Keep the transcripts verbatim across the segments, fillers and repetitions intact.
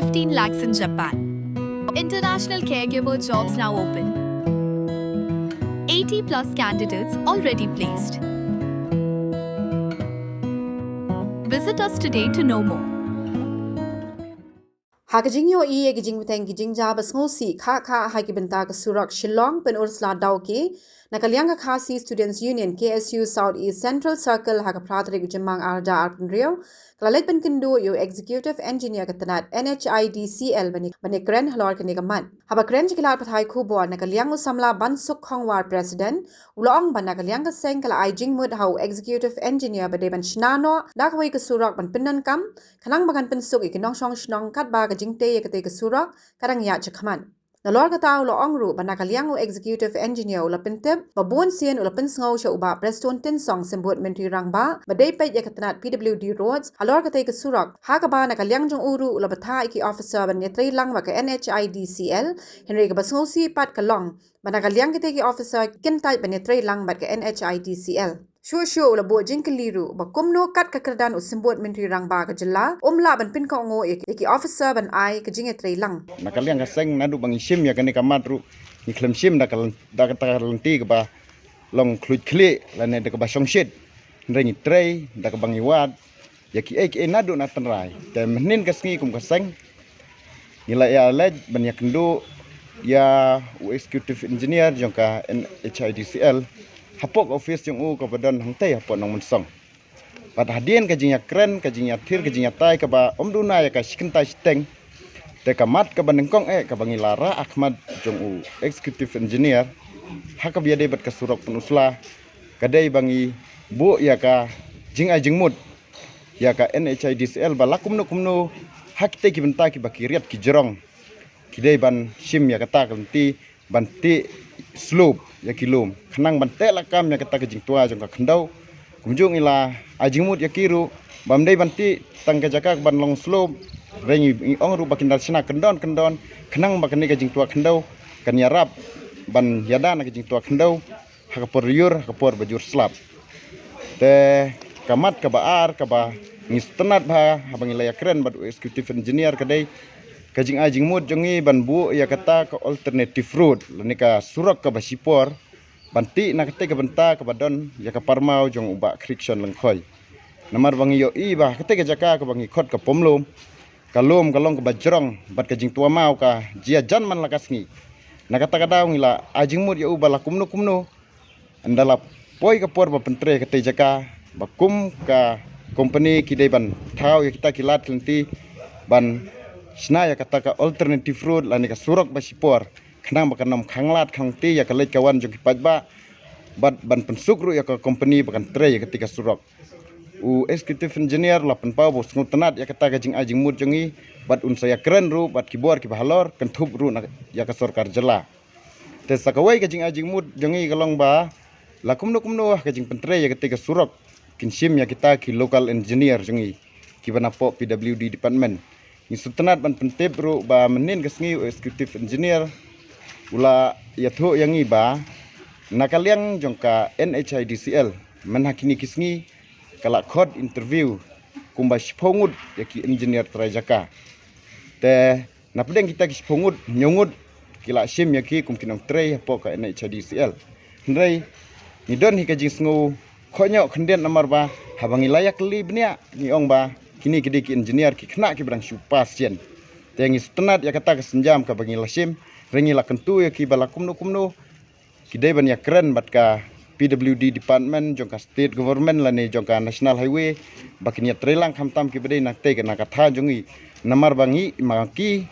fifteen lakhs in Japan. International caregiver jobs now open. eighty plus candidates already placed. Visit us today to know more. Ha ka jingïohi ïa ki jingpyrshang ki jingjia ba sngewsih kha kha ha ki bynta ka surok Shillong Pynursla Dawki, na ka liang ka Khasi Students Union K S U South East Central Circle ha ka phra tarik u Jymmang arda arphew hynriew, ka la leit pynkynduh ïa u Executive Engineer ka tnat N H I D C L ban ïa, ban ïakren halor kane ka mat. Haba kren sha ki lad pathai khubor na ka liang u samla Bansuk Khongwar, President, u la ong ba na ka liang ka seng ka la ai jingmut ha u Executive Engineer ba dei ban shna noh da kawei ka surok ban pyndonkam, khnang ba kan pynsuk ïa ki nongshong shnong katba ka jingtei ïa katei ka surok ka dang ïaid shakhmat. Nalor kata u la ong ruh ba na ka liang u Executive Engineer u la pyntip ba bun sien u la pynsngew sha u Bah Prestone Tynsong, Symbud Myntri Rangbah, ba dei peit ïa ka tnat P W D Roads halor katei ka surok, ha kaba na ka liang jong u ruh u la bthah ïa ki officer ban ïatrei lang bad ka N H I D C L, hynrei kaba sngewsih pat ka long ba na ka liang kitei ki officer kin tait ban ïatrei lang bad ka N H I D C L. Shuh shuh u la buh jingkylli ruh ba kumno kat ka kyrdan u Symbud Myntri Rangbah ka jylla um lah ban pynkohnguh ïa ki, ïa ki officer ban ai ka jingïatrei lang. Na ka liang ka seng naduh ba ngi shim ïa kane ka mat ruh ngi khlem shim da ka lyn-, da kata ka lynti kaba long khluit khlieh lane da kaba shongshit. Hynrei ngi trei da kaba ngi wad ïa kiei kiei naduh na tynrai. Te mynhynnin ka sngi kum ka seng ngi la ïa leit ban ïakynduh ïa u Executive Engineer jong ka N H I D C L hapoh ka office jong u kaba don hangtei hapoh Nongmynsong. Bad hadien ka jingïakren, ka jingïathir, ka jingïatai kaba ym duna ïa ka shi kynta shiteng, te ka mat kaba nyngkong eh kaba ngi la rah ha khmat jong u Executive Engineer ha kaba ïadei bad ka surok Pynursla ka dei ba ngi buh ïa ka jingai jingmut ïa ka N H I D C L ba la kumno kumno ha kitei ki bynta kiba ki riat ki jrong ki dei ban shim ïa kata ka lynti ban tih slope ïa ki lum khnang ban teh lakam ïa kata ka jingtwa jong ka khyndew. Kumjuh ngi la ai jingmut ïa ki ruh bym dei ban tih tang ka jaka ban long slope, hynrei ngi ong ruh ba kin da shna kyndon kyndon khnang ba kane ka jingtwa khyndew kan ïarap ban ïada na ka jingtwa khyndew ha ka por riur, ha ka por ba jur slap. Te ka mat kaba ar kaba ngi sngewtynnat bha haba ngi la ïakren bad u Executive Engineer ka dei ka jingai jingmut jong ngi ban buh ïa kata ka alternative road lane ka surok kaba shipor ban tih na katei ka bynta kaba don ïa ka parmaw jong u Bah Khrickson Lyngkhoi. Namar ba ngi ïohi ba katei ka jaka kaba ngi khot ka Pom Lum, ka lum ka long kaba jrong bad ka jingtwa maw ka jia jan man la ka sngi. Na kata ka daw ngi la ai jingmut ïa u ba la kumno kumno ynda la poi ka por ba pyntrei katei jaka ba kum ka company ki dei ban thaw ïa kita ki lad ki lynti ban shna ïa kata ka alternative road lane ka surok ba shipor khnang ba kan ym khanglad khangti ïa ka leit ka wan jong ki paidbah bad ban pynsuk ruh ïa ka company ba kan trei ïa katei ka surok. U Executive Engineer la pynpaw ba u sngewtynnat ïa kata ka jingai jingmut jong ngi bad un sa ïakren ruh bad ki bor kiba halor kynthup ruh na ïa ka sorkar jylla. Te sa kawei ka jingai jingmut jong ngi ka long ba la kumno kumno ha ka jingpyntrei ïa katei ka surok kin shim ïa kita ki local engineer jong ngi kiba napoh P W D department. Ngi sngewtynnat ban pyntip ruh ba mynhynnin ka sngi u Executive Engineer u la ïathuh ïa ngi ba na ka liang jong ka N H I D C L mynha kine ki sngi ka la khot interview kumba shiphew ngut ïa ki engineer trai jaka. Te na pdeng kita ki shiphew ngut, hynñiew ngut ki la shim ïa ki kum ki nongtrei hapoh ka N H I D C L. Hynrei ngi don hi ka jingsngew khohñioh khyndiat namar ba haba ngi la ïakylli bniah ngi ong ba kine ki dei ki engineer ki khynnah kiba dang shu pass sien. Te ngi sngewtynnat ïa kata ka sienjam kaba ngi la shim, hynrei ngi la kyntu ïa ki ba la kumno kumno ki dei ban ïakren bad ka P W D department jong ka state government lane jong ka National Highway ba kin ïatreilang khamtam kiba dei na katei ka, na ka thaiñ jong ngi. Namar ba ngi ma ki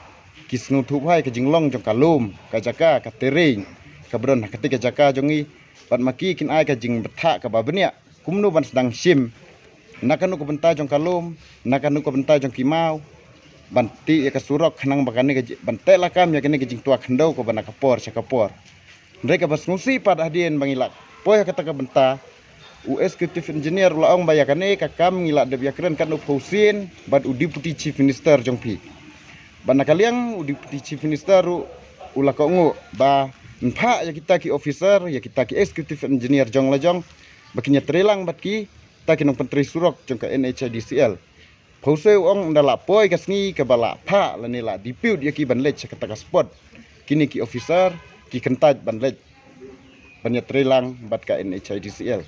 ki sngewthuh bha ïa ka jinglong jong ka lum, ka jaka, ka terrain kaba don ha katei ka jaka jong ngi. Bad ma ki kin ai ka jingbthah kaba bniah kumno ban sdang shim na kano ka bynta jong ka lum, na kano ka bynta jong ki maw ban tih ïa ka surok khnang ba kane ka ji-, ban teh lakam ïa kane ka jingtwa khyndew kaba na ka por sha ka por. Hynrei kaba sngewsih pat hadien ba ngi la poi ha kata ka bynta u executive engineer u la ong ba ïa kane ka kam ngi la dep ïakren katno phew sien bad u deputy chief minister jong phi. Bad na ka liang u deputy chief minister ruh u la kohnguh ba ngi phah ïa kita ki officer, ïa kita ki executive engineer jong la jong ba kin ïatreilang bad ki ta ki nongpyntrei surok jong ka N H I D C L. Phewse u ong ynda la poi ka sngi kaba la phah lane la dispute ïa ki ban leit sha kata ka spot, kine ki officer ki kyntait ban leit ban ïatreilang bad ka N H I D C L.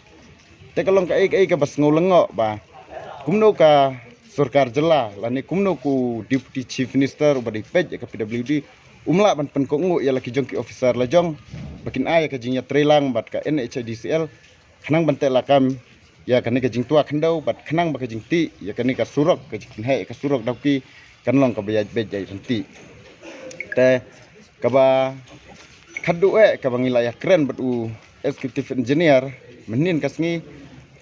Te ka long kaei kaei kaba sngew lyngngoh ba kumno ka sorkar jylla lane kumno u Deputy Chief Minister uba dei peit ïa ka P W D um lah ban pynkohnguh ïa la ki jong ki officer la jong ba kin ai ïa ka jingïatreilang bad ka N H I D C L khnang ban teh lakam ïa kane ka jingtwa khyndew bad khnang ba ka jingtih ïa kane ka surok, ka jingkynheh ïa ka surok Dawki kan long kaba ïaid beit ïaid ryntih. Te kaba khadduh eh kaba ngi la ïakren bad u Executive Engineer mynhynnin ka sngi,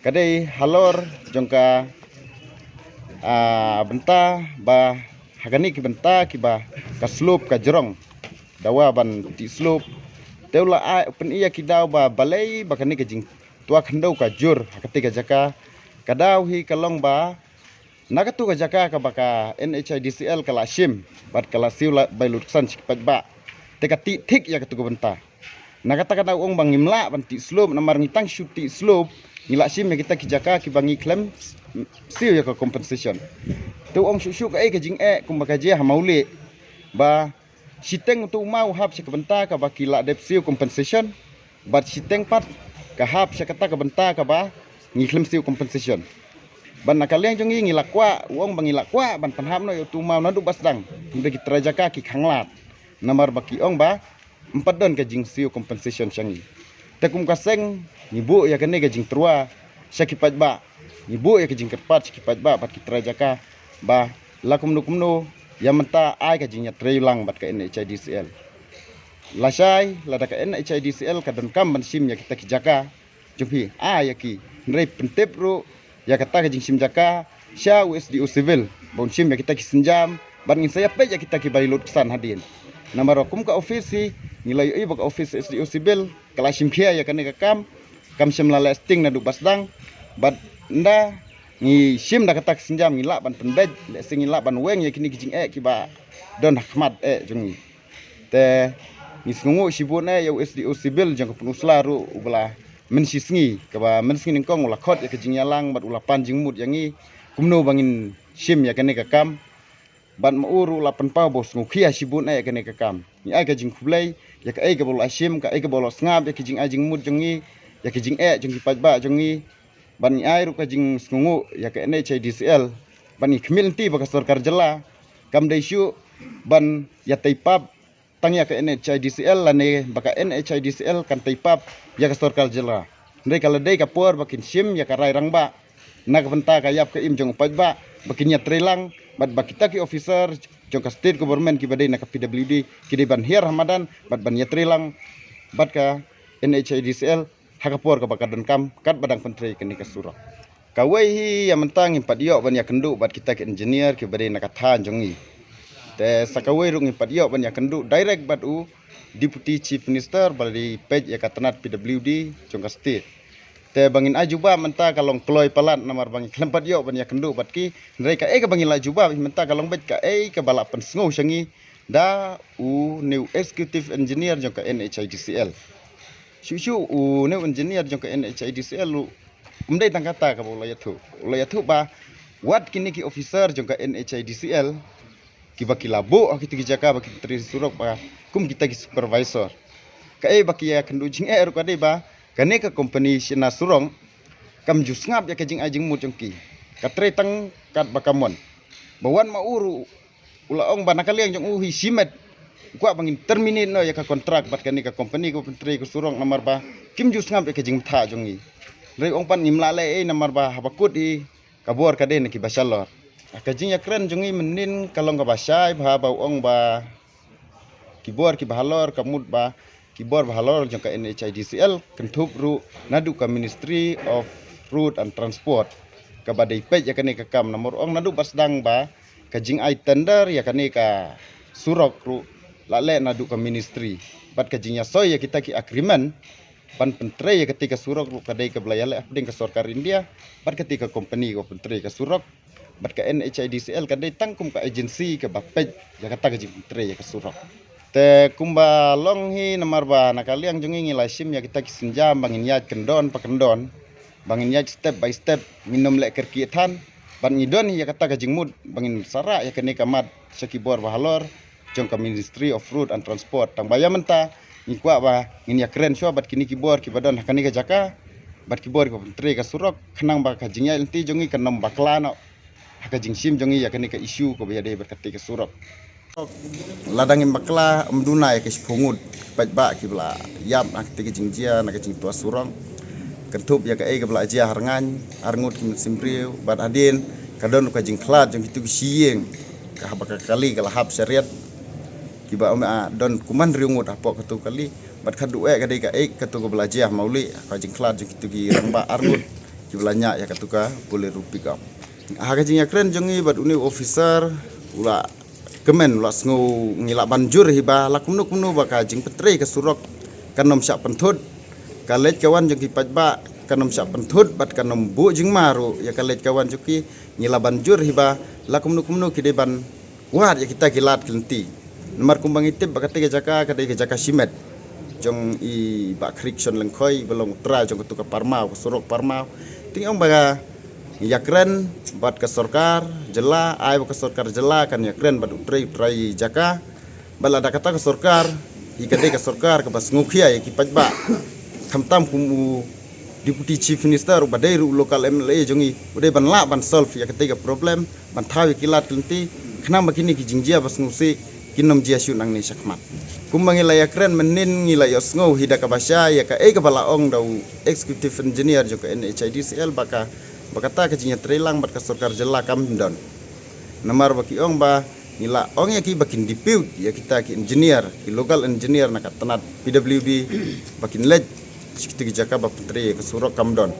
ka dei halor jong ka, ah, bynta ba ha kane ki bynta kiba ka slope ka jrong dawa ban tih slope. Te u la ai u pyni ïa ki daw ba balei ba kane ka jingtwa khyndew ka jur ha kata ka jaka. Ka daw hi ka long ba na katu ka jaka kaba ka N H I D C L ka la shim bad ka la siew la bai lut ksan sha ki paidbah. Te ka tih thik ïa katu ka bynta. Na kata ka daw ong ba ngim lah ban tih slope namar ngi tang shu tih slope ngi la shim ïa kita ki jaka kiba ngi khlem siew ïa ka compensation. Te u ong shuh shuh kaei ka jingeh kumba ka jia ha Mawlieh ba shiteng utu u maw u hap sha ka bynta kaba ki la dep siew compensation bad shiteng pat ka hap sha kata ka bynta kaba ngi khlem siew compensation. Bad na ka liang jong ngi ngi la kwah, u ong ba ngi la kwah ban pynhap noh ïa utu u maw naduh ba sdang. Hynrei ki trai jaka ki khanglad namar ba ki ong ba ym pat don ka jingsiew compensation sha ngi. Te kum ka seng ngi buh ïa kane ka jingtyrwa sha ki paidbah, ngi buh ïa ka jingkyrpad sha ki paidbah bad ki trai jaka ba la kumno kumno ïa mynta ai ka jingïatreilang bad ka N H I D C L. Lashai lada ka N H I D C L ka donkam ban shim ïa kita ki jaka jong phi, ai ïa ki. Hynrei pyntip ruh ïa kata ka jingshim jaka sha u S D O Civil ba un shim ïa kita ki sienjam bad ngin sa ïa peit ïa kita kiba lut ksan hadien. Namar ba kum ka office hi ngi la ïohi ba ka office S D O Civil ka la shim khia ïa kane ka kam, kam shym la leh sting naduh ba sdang. Bad ynda ngi shim da kata ka sienjam ngi lah ban pynbeit, lehse ngi lah ban weng ïa kine ki jingeh kiba don ha khmat eh jong ngi. Te ngi sngewnguh shibun eh ïa u S D O Civil jong ka Pynursla ruh uba la mynshisngi, kaba mynsngi nyngkong u la khot ïa ka jingïalang bad u la pan jingmut ïa ngi kumno ba ngin shim ïa kane ka kam. Bad ma u ruh u la pynpaw ba u sngewkhia shibun eh ïa kane ka kam. Ngi ai ka jingkhublei ïa kaei kaba u la shim, kaei kaba u la sngap ïa ki jingai jingmut jong ngi, ïa ki jingeh jong ki paidbah jong ngi. Bad ngi ai ruh ka jingsngewnguh ïa ka N H I D C L. Bad ngi khmih lynti ba ka sorkar jylla kam dei shuh ban ïatei pap tang ïa ka N H I D C L lane ba ka N H I D C L kan tei pap ïa ka sorkar jylla. Hynrei ka la dei ka por ba kin shim ïa ka rai rangbah na ka bynta ka ïap ka im jong u paidbah ba kin ïatreilang bad ba kita ki officer jong ka state government kiba dei na ka P W D ki dei ban hiar ha madan bad ban ïatreilang bad ka N H I D C L ha ka por kaba ka donkam katba dang pyntrei kane ka surok. Kawei hi ïa mynta ngim pat ïoh ban ïakynduh bad kita ki engineer kiba dei na ka thaiñ jong ngi. Te sa kawei ruh ngim pat ïoh ban ïakynduh direct bad u Deputy Chief Minister ba dei peit ïa ka tnat P W D jong ka state. Te ba ngin ai jubab mynta ka long kloi palat namar ba ngi khlem pat ïoh ban ïakynduh bad ki. Hynrei kaei kaba ngi la jubab hi mynta ka long beit kaei kaba la pynsngew sha ngi da une u executive engineer jong ka N H I D C L. Shuh shuh une u engineer jong ka N H I D C L u, um dei tang kata kaba u la ïathuh. U la ïathuh ba wat kine ki officer jong ka N H I D C L kiba ki la buh ha kita ki jaka ba ki pyntrei surok ba kum kita ki supervisor. Kaei ba ki ïakynduh jingeh ruh ka dei ba kane ka company shna surok kam ju sngap ïa ka jingai jingmut jong ki. Ka trei tang katba ka mon. Ba wan ma u ruh u la ong ba na ka liang jong u hi shimet u kwah ba ngin terminate noh ïa ka kontrak bad kane ka company kaba pyntrei ka surok namar ba kim ju sngap ïa ka jingmyntha jong ngi. Hynrei ong pat ngim lah leh ei namar ba haba kut hi ka bor ka dei na kiba shalor. Ka jingïakren jong ngi mynnin ka long kaba shai bha ba u ong ba ki bor kiba halor ka mut ba ki bor ba halor jong ka N H I D C L kynthup ruh naduh ka Ministry of Road and Transport kaba dei peit ïa kane ka kam namar u ong naduh ba sdang ba ka jingai tender ïa kane ka surok ruh la leh naduh ka ministry bad ka jingïasoi ïa kita ki agreement ban pyntrei ïa kata ka surok ruh ka dei kaba la ïaleh hapdeng ka sorkar India bad kata ka company kaba pyntrei ka surok. Bad ka N H I D C L ka dei tang kum ka agency kaba peit ïa kata ka jingpyntrei ïa ka surok. Te kumba long hi namar ba na ka liang jong ngi ngi la shim ïa kita ki sienjam ba ngin ïaid kyndon pa kyndon, ba ngin ïaid step by step, ngin ym leh kyrkieh than, Pat ngi don ïa kata ka jingmut ba ngin sarah ïa kane ka mat sha ki bor ba halor jong ka Ministry of Road and Transport. Tang ba ïa mynta ngi kwah ba ngin ïakren shuwa bad kine ki bor kiba don ha kane ka jaka bad ki bor kiba pyntrei ka surok, khnang ba ka jingïaid lynti jong ngi kan ym bakla noh ha ka jingshim jong ngi ïa kane ka issue kaba ïadei bad kata ka surok. Lada ngim bakla, ym duna ïa ka shiphew ngut ki paidbah kiba la ïap na kata ka jingjia na ka jingtwa surok. Kynthup ïa kaei kaba la jia ha Rngaiñ, ar ngut ki mynsiem briew, bad hadien ka don ka jingkhlad jong kitu ki shyieng, ka haba ka kali ka la hap sha riat, kiba ym, ah, don kumban hynriew ngut hapoh katu ka kali. Bad ka duh eh ka dei kaei katu kaba la jia ha Mawlieh, ka jingkhlad jong kitu ki rangbah ar ngut kiba la ñiah ïa katu ka Bolero pickup. Ha ka jingïakren jong ngi bad une u officer, u la kmen, u la sngew, ngi la ban jur hi ba la kumno kumno ba ka jingpyntrei ka surok kan ym shah pynthut, ka leit ka wan jong ki paidbah kan ym shah pynthut bad kan ym buh jingma ruh ïa ka leit ka wan jong ki. Ngi la ban jur hi ba la kumno kumno ki dei ban wad ïa kita ki lad ki lynti. Namar kumba ngi tip ba kata ka jaka ka dei ka jaka shimet jong i Bah Khrickson Lyngkhoi ba long u trai jong katu ka parmaw, ka surok parmaw. Te ngi ong ba ka ïakren bad ka sorkar jylla, ai ba ka sorkar jylla kan ïakren bad u trai, u trai jaka. Bad lada kata ka sorkar hi ka dei ka sorkar kaba sngewkhia ïa ki paidbah, khamtam kum u Deputy Chief Minister uba dei ruh u local M L A jong ngi, u dei ban lah ban solve ïa kata ka problem, ban thaw ïa ki lad ki lynti, khnang ba kine ki jingjia ba sngewsih kin ym jia shuh nangne shakhmat. Kumba ngi la ïakren mynnin, ngi la ïohsngew hi da kaba shai ïa kaei kaba la ong da u Executive Engineer jong ka N H I D C L ba ka, ba kata ka jingïatreilang bad ka sorkar jylla kam don. Namar ba ki ong ba ngi la ong ïa ki ba kin dispute ïa kita ki engineer, ki local engineer na ka tnat P W D, ba kin leit sha kita ki jaka ba pyntrei ka surok, kam don.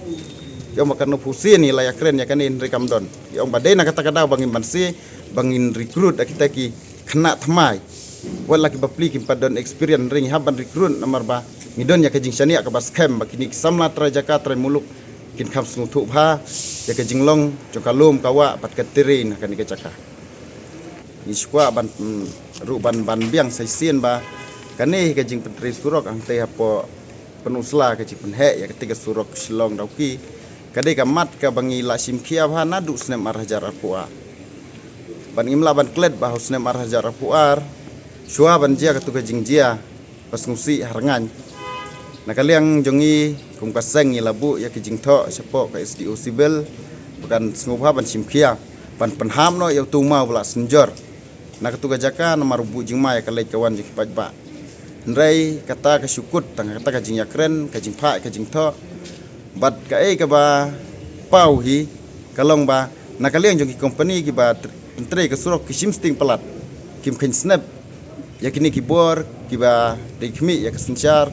Ki ong ba katno phew sien ngi la ïakren ïa kane hynrei kam don. Ki ong ba dei na kata ka daw ba ngin banse, ba ngin recruit ïa kita ki khynnah thymmai. Wat la ki bapli kim pat don experience, hynrei ngi hap ban recruit namar ba ngi don ïa ka jingshaniah kaba skhem ba kine ki samla trai jaka trai muluk kin kham sngewthuh bha ïa ka jinglong jong ka lum ka wah bad ka terrain ha kane ka jaka. Ngi shu kwah ban, mm, ruh ban, ban biang sa shisien ba kane ka jingpyntrei surok hangtei hapoh Pynursla, ka jingpynheh ïa kata ka surok Shillong Dawki, ka dei ka mat kaba ngi la shim khia bha naduh snem ar hajar arphew ar. Bad ngim lah ban klet ba ha u snem ar hajar arphew ar, shuwa ban jia katu ka jingjia ba sngewsih ha Rngaiñ, na ka liang jong ngi kum ka seng ngi la buh ïa ki jingthoh shapoh ka S D O Civil ba kan sngewbha ban shim khia, ban pynhap noh ïa utu u maw ba la synjor na katu ka jaka namar u buh jingma ïa ka leit ka wan jong ki paidbah. Hynrei kata ka shu kut tang kata ka jingïakren, ka jingphah, ka jingthoh. Bad kaei kaba paw hi ka long ba na ka liang jong ki company kiba tr-, pyntrei ka surok ki shim sting palat, kim kheiñ snep ïa kine ki bor kiba dei khmih ïa ka synshar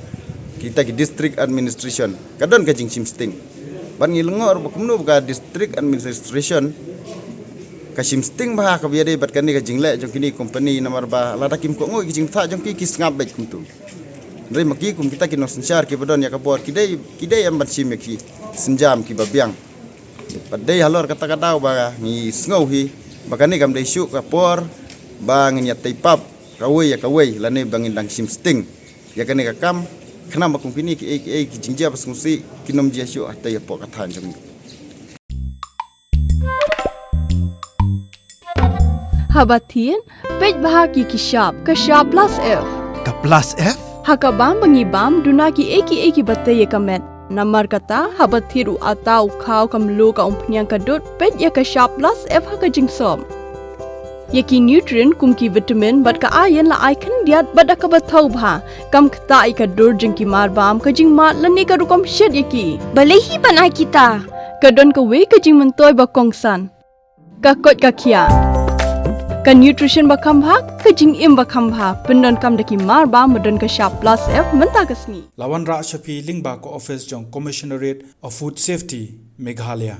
kita ki district administration. Ka don ka jingshim sting. Bad ngi lyngngoh ruh ba kumno ba ka district administration ka shim sting bha kaba ïadei bad kane ka jingleh jong kine ki company, namar ba lada kim kohnguh ïa ki jingthoh jong ki, ki sngap beit kumtu. Hynrei ma ki kum kita ki nongsynshar kiba don ïa ka bor, ki dei, ki dei em ban shim ïa ki sienjam kiba biang. Bad dei halor kata ka daw ba ngi sngew hi ba kane kam dei shuh ka por ba ngin ïa tei pap kawei ïa kawei lane ba ngin dang shim sting ïa kane ka kam, khnang ba kum kine kiei kiei ki jingjia ba sngewsih kin ym jia shuh hangtei hapoh ka thaiñ jong ngi. Haba thied, peit bha ki ki shap, ka shap plus F. Ka plus F? Ha ka bam ba ngi bam, duna kiei kiei kiba tei ïa ka met. Namar kata, haba thied u atta, u khaw, ka mluh, ka umphniang, ka dud, peit ïa ka shap plus F ha ka jingsop. Ïa ki nutrient kum ki vitamin bad ka iron la ai khyndiat bad da kaba thaw bha. Kam ktah ïa ka dur jong ki marbam, ka jingmad lane ka rukom shet ïa ki. Balei hi ban ai kita? Ka don kawei ka jingmyntoi ba kongsan. Ka koit ka khiah. Ka nutrition ba kham bha, ka jingim ba kham bha. Pyndonkam da ki marbam ba don ka shap plus F mynta ka sngi. La wanrah sha phi lyngba ka office jong Commissionerate of Food Safety, Meghalaya.